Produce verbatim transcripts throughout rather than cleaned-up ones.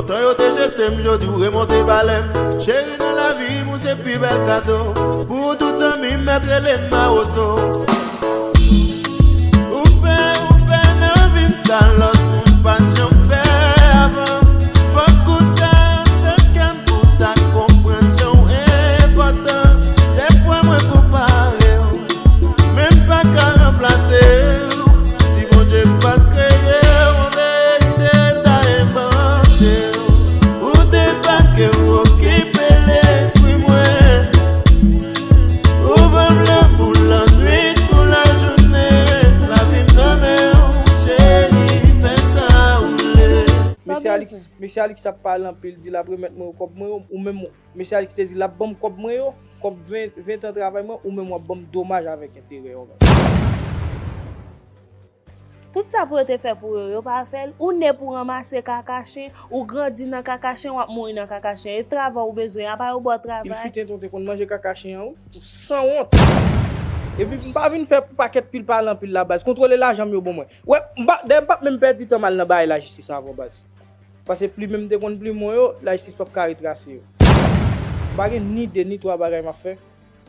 Tan yo te jete m, jodi w remonte valè m. Cheri, nan lavi m, ou se pi bèl kado. Pou tout zanmi m, mèt rele m mawozo. Ou fè, ou fè nan vi m sa lòt moun pa t janm fè avan. Fòk ou ta tanke m pou ta konprann jan w enpòtan. Dèfwa mwen konpare w, men m pa ka ranplase w. Si Bondye pa t kreye w, an verite ta envante w. Ou debake, w okipe lespri mwen. Ou ban m lanmou lannwit kou lajounen. Lavi m nan men w, cheri, fè sa w vle. Mesye Alix, mesye Alix ap pale anpil, di l ap remèt mwen yo kòb mwen yo, ou menm, mesye Alix te di l ap ban m kòb mwen yo, kòb ven, ven tan travay mwen, ou menm w ap ban m domaj avèk enterè yo. Tout sa pou yo te fè pou yo, yo pa fè l. Ou ne pou ranmase kaka chen, ou grandi nan kaka chen, w ap mouri nan kaka chen. E travay ou bezwen, apa yo ba w travay? Pil fiten tou te konn manje kaka chen an, wi. Ou sanwont. Epi m pa vin fè pou pakèt pil pale anpil la, baz. Kontwole lajan m yo ban mwen. Wè, m pa, dayè m p ap menm pèdi tan m al nan bagay lajistis avan, baz. Paske plimen m te konn plimen w yo, lajistis p ap ka retrase yo. M pa gen ni de ni twa bagay m ap fè.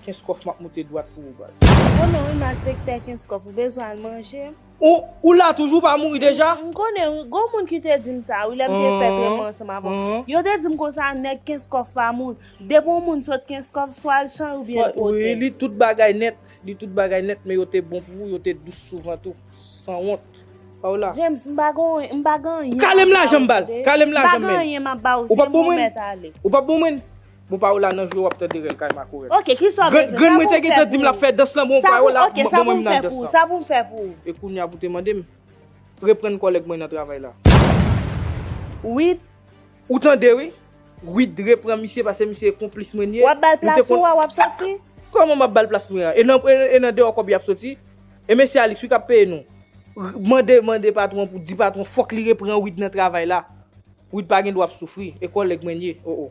Kenskòf m ap moute dwat pou ou, baz. M konnen wi, malfektè Kenskòf, ou bezwen al manje. Ou, ou la toujou, ou pa mouri deja? M konnen wi, gon moun ki te di m sa wi, lè m te fè treman ansanm avè w. Yo te di m konsa, nèg Kenskòf pa moun. Depi yon moun sot Kenskòf, swa l chanje oubyen l pote. Wi, li tout bagay nèt, li tout bagay nèt, men yo te bon pou ou, yo te dous souvan tou. Sanwont. Paola. James, m pa gon, m pa gen anyen. Kale m lajan m, baz. Kale m lajan m, men. M pa gen anyen m ap ba ou, se mwen mèt ale. Ou p ap bon mwen? Bon, Paola, nan jwe w ap tande rèl kay makorèl. Ok, kisa w bezwen? Grann mwen te gentan di m l ap fè dans lan, bon, Paola, ban mwen m nan dans lan. Sa pou m fè pou ou? E kounye a pou te mande m reprann kòlèg mwen nan travay la. Wid. Ou tande, wi. Wid reprann misye, paske misye konplis mwen ye. W ap ba l plas ou a, w ap soti? Kòman m ap ba l plas mwen an? E nan, e, e nan deyò kòb y ap soti? E mesye Alix, wi, k ap peye nou. Mande, mande patwon pou di patwon fòk li reprann Wid nan travay la. Wid pa gen dwa ap soufri, e kòlèg mwen ye, o, o.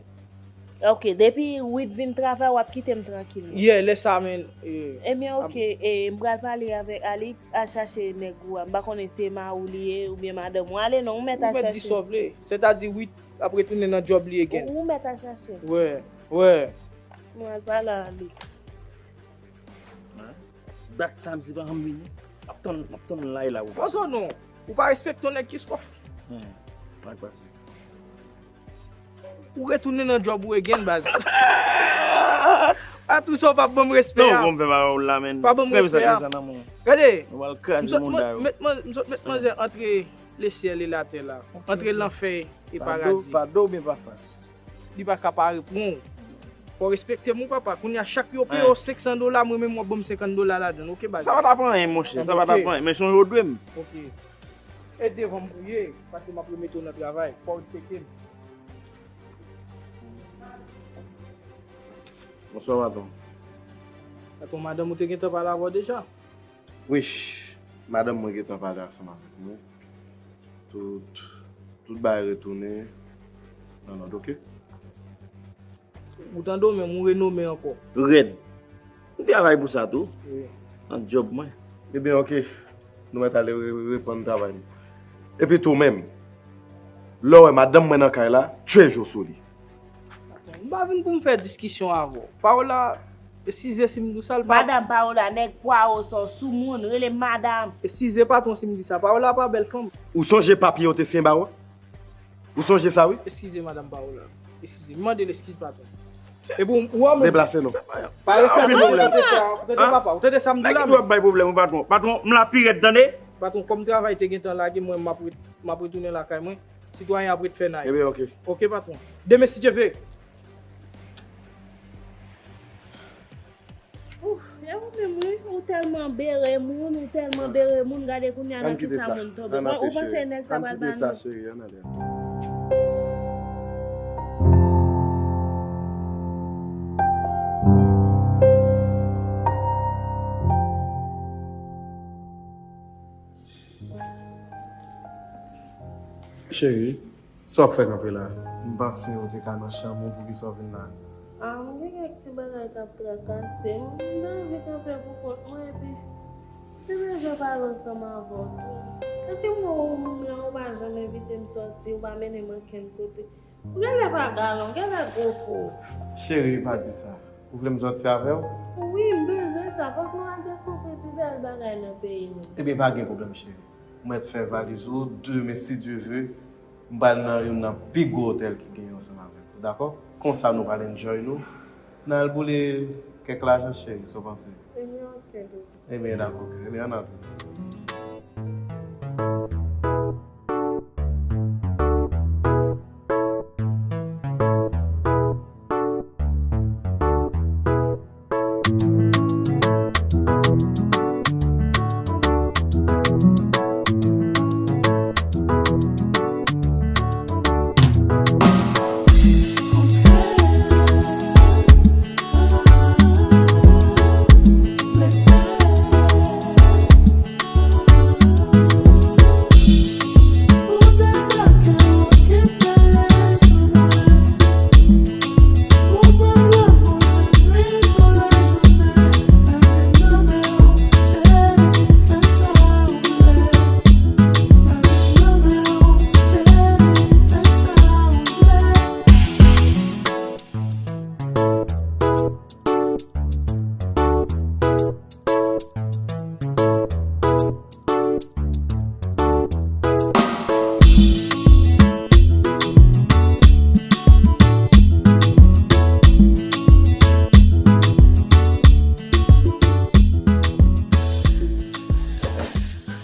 Ok, depi Wid vin travay, w ap kite m trankil. Yeah, lè sa, men, e, ebyen, ok, e, m pral pale avèk Alix, al chache nèg ou a. M pa konnen se mari w li ye, oubyen madanm ou. Ale non, ou mèt al chache. Ou mèt di sa w vle. Sètadi Wid ap retounen nan djòb li again. Ou, ou mèt al chache. Wè, wè. M al pale a Alix. Dat sa, misye pa janm vini. M ap tann, m ap tann lay la pou pase. Pase non. Ou pa respekte yon nèg Kenskòf. Hmm. Sa k pase? Ou retounen nan djòb ou again, baz. Pa tou sa w pa ban m respè a. Non, ou konn fè bagay ou la, men. Pa ban m respè a. Gade. Nou pral kraze moun da yo. M sot met manzè antre lesyèl e latè la. Antre lanfè e paradi. Pa do, pa do oubyen pa fas? Li pa ka pa reprann w. Fò w respekte m wi papa. Kounye a chak yo peye w senk san dola, mwen menm w ap ban m senkant dola ladan l, oke baz? Sa pa t ap anyen, monchè, sa pa t ap anyen, men sonje w dwe m. Oke. E devan m pou ye, paske m ap remete w nan travay. Fò w respekte m. Bonswa, patwon. Patwon, madanm ou te gentan pale avè w deja? Wi, madanm mwen gentan pale ansanm avèk mwen. Tout, tout bagay retounen nan lòd, oke? Ou tande w menm, ou renome ankò. Rèd. M travay pou sa tou. Wi. Nan djòb mwen. Ebyen, oke. Nou mèt ale re-, re-, reprann travay nou. Epi tou menm, lè w wè madanm mwen nan kay la, tchwe je w sou li. M pa vin pou m fè diskisyon avè w. Paola, eskize si m di w sa, l pa... Madanm Paola, nèg pwawo sa w soumoun, rele m madanm. Eskize patwon si m di sa. Paola pa bèl fanm. Ou sonje papye yo te siyen ba w? Ou sonje sa, wi? Eskize, madanm Paola. Eskize. M mande l eskiz, patwon. Epi w, ou menm. Deplase non. Pa refè non, ou tande sa, ou tande papa, ou tande sa m di w la menm. Nèg ki tou ap bay pwoblèm, wi, patwon. Patwon, m la pi rèd, tande? Patwon, kòm travay te gentan lage, mwen, m ap ret-, m ap retounen lakay mwen. Sitwayen ap ret fè nay. Ebyen, oke. Oke, patwon. Demen, si Dye ve. Ouf, e ou menm, wi. Ou tèlman bere moun, ou tèlman bere moun, gade kounye a nan kisa moun tonbe. Ou panse nèg sa pral ba nou? Ann kite sa, cheri, ann ale. Cheri, sa w ap fè kanpe la? M panse ou te ka nan chanm ou, poukisa w vin la? Ah, m gen kèk ti bagay k ap trakase m. M te anvi kanpe pou kont mwen, epi m te bezwen pale ansanm avè w tou. Èske m wè w menm la, ou pa janm envite m sòti, ou pa mennen m ankenn kote? Ou genlè pa galan, ou genlè gwo po. Cheri, pa di sa. Ou vle m sòti avè w? Wi, m bezwen sa. Fòk nou al dekouvri pi bèl bagay nan peyi nou. Ebyen, pa gen pwoblèm, cheri. Ou mèt fè valiz ou, demen, si Dye ve, m pral nan youn nan pi gwo otèl ki genyen ansanm avèk ou, dakò? Konsa nou pral enjoy nou. N al boule kèk lajan, cheri, sa w panse? Ebyen, oke, bebe. Ebyen, dakò, kè. Ebyen, ann antre.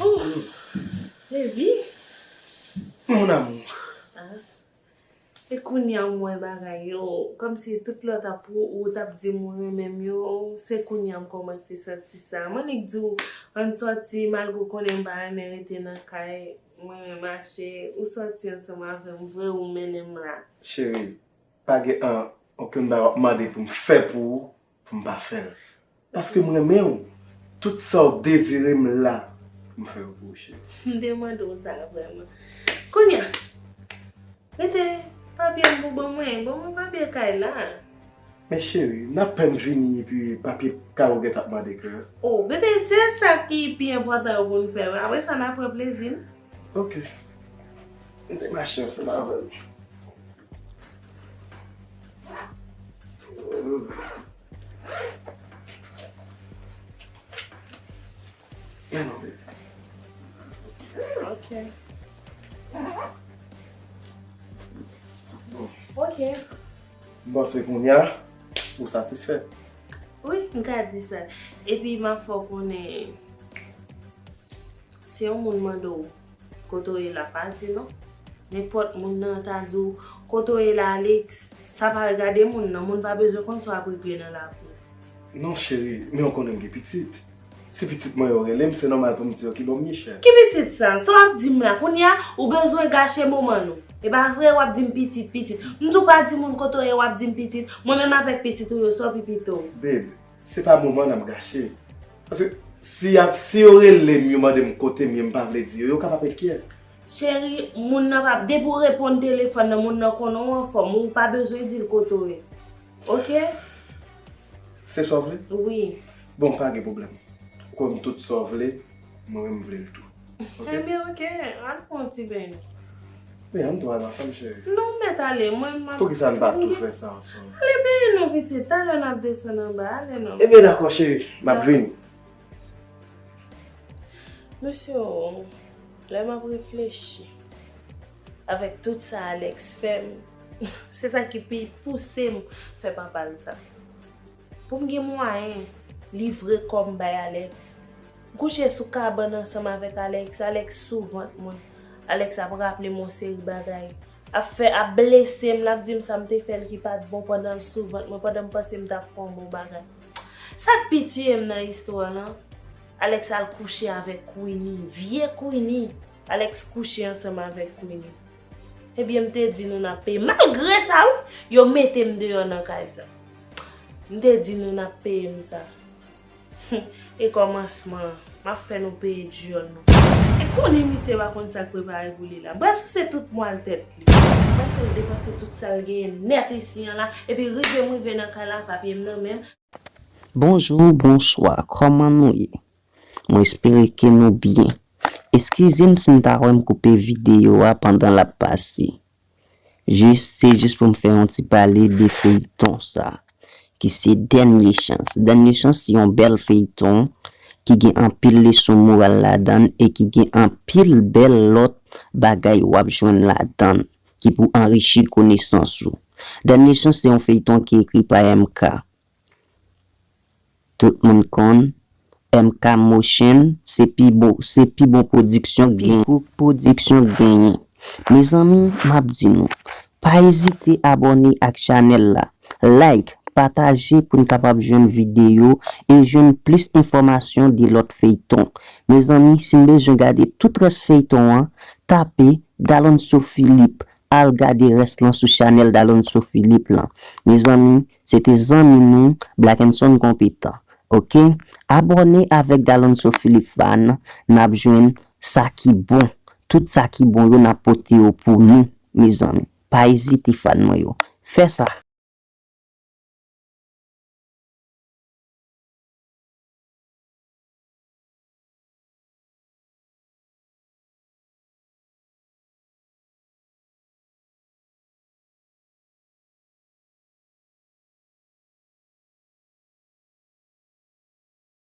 Oh, baby. Mon amour. Ah. E kounye a m wè bagay yo, kòmsi tout lè w t ap, ou t ap di m ou renmen m yo, se kounye a m kòmanse santi sa. M annik di w, ann sòti, malgre w konnen m pa renmen rete nan kay, mwen renmen mache, ou sòti ansanm avè m vre, ou mennen m la. Cheri, pa gen an, okenn bagay w ap mande pou m fè pou ou, pou m pa fè l. Paske m renmen w. Tout sa w dezire, m la pou m fè yo pou ou, cheri. M te mande w sa vrèman. Kounye a, mete papye m pou ban mwen. Ban mwen papye kay la. Men cheri, n apèn vini epi papye kay ou gentan ap mande, kè. Oh, bebe, se sa ki pi enpòtan yo pou n fè. Apre sa, n a pran plezi n. Ok. M te mache ansanm avè l. Men non, bebe. Ok. Ok. M panse kounye a, ou satisfè. Wi, m ka di sa. Epi, m ap fè w konnen, si yon moun mande w kote w ye la, pa di non. Nenpòt moun nan ta di w, kote w ye la, Alex, sa pa regade moun nan. Moun pa bezwen konn sa w ap regle nan lavi w. Non, cheri, men w konnen m gen pitit. Si pitit mwen yo rele m, se nòmal pou m di yo ki bò m ye, chè. Ki pitit sa? Sa w ap di m la? Kounye a, ou bezwen gache moman nou. E pa vre, w ap di m pitit, pitit. M di w pa di moun kote w ye, w ap di m pitit. Mwen menm avèk pitit ou yo, sa w pi pito? Babe, se pa moman n ap gache. Paske si y ap, si yo rele m, yo mande m kote m ye, m pa vle di yo, yo kapab enkyèt. Cheri, moun nan p ap, depi w reponn telefòn nan, moun nan konnen w anfòm, ou pa bezwen di l kote w ye. Oke? Se sa w vle? Wi. Bon, pa gen pwoblèm. Ou konn tout sa w vle, mwen menm m vle l tou. Oke? Ebyen, oke. Al pran yon ti beny. Men, ann tou al ansanm, cheri. Non, m mèt ale. Mwen, m ap... Poukisa n pa tou fè sa ansanm? Ale benyen non, pitit. Talè n ap desann anba. Ale non. Ebyen, dakò, cheri. M ap vini. Mesye, lè m ap reflechi, avèk tout sa Alex fè m, se sa ki pi pouse m fè papa l sa. Pou m gen mwayen livre kò m bay Alex, m kouche sou kabann ansanm avèk Alex, Alex sou vant mwen, Alex ap raple m yon seri bagay, ap fè, ap blese m, l ap di m sa m te fè l ki pa t bon pandan l sou vant mwen, pandan m panse m t ap fè yon bon bagay. Sa k pi tiye m nan istwa lan, Alex al kouche avèk Queenie, vye Queenie. Alex kouche ansanm avèk Queenie. Ebyen, m te di nou n ap peye. Malgre sa, wi, yo mete m deyò nan kay sa. M te di nou n ap peye m sa. E kòmansman, m ap fè nou peye dyòl nou. E konnen misye pa konn sa k prepare pou li la. Brèske se tout mwa l tèt li. M ap fè l depanse tout sa l genyen nèt isi an la, epi rive m rive nan kay la, papye m nan men m. Bonjou, bonswa, kòman nou ye? Mwen espere ke nou byen. Eskize m si n ta wè m koupe videyo a pandan l ap pase. Jis, se jis pou m fè yon ti pale de feyton sa, ki se Dènye Chans. Dènye Chans se yon bèl feyton ki gen anpil leson moral ladan l e ki gen anpil bèl lòt bagay w ap jwenn ladan l ki pou anrichi konesans ou. Dènye Chans se yon feyton ki ekri pa M K. Tout moun konn M K Motion, se pi bon, se pi bon pwodiksyon k genyen. Pi gwo pwodiksyon k genyen. Mezanmi, m ap di nou, pa ezite abòne ak chanèl la, like, pataje pou n kapab jwenn videyo e jwenn plis enfòmasyon de lòt feyton. Mezanmi, si n bezwen gade tout rès feyton an, tape Dalonso Philippe, al gade rès lan sou chanèl Dalonso Philippe lan. Mezanmi, se te zanmi nou, Blackenson Konpetan. Oke? Abòne avèk Dalonso Philippe Fan, n ap jwenn sa ki bon. Tout sa ki bon yo, n ap pote yo pou nou, mezanmi. Pa ezite fan mwen yo. Fè sa.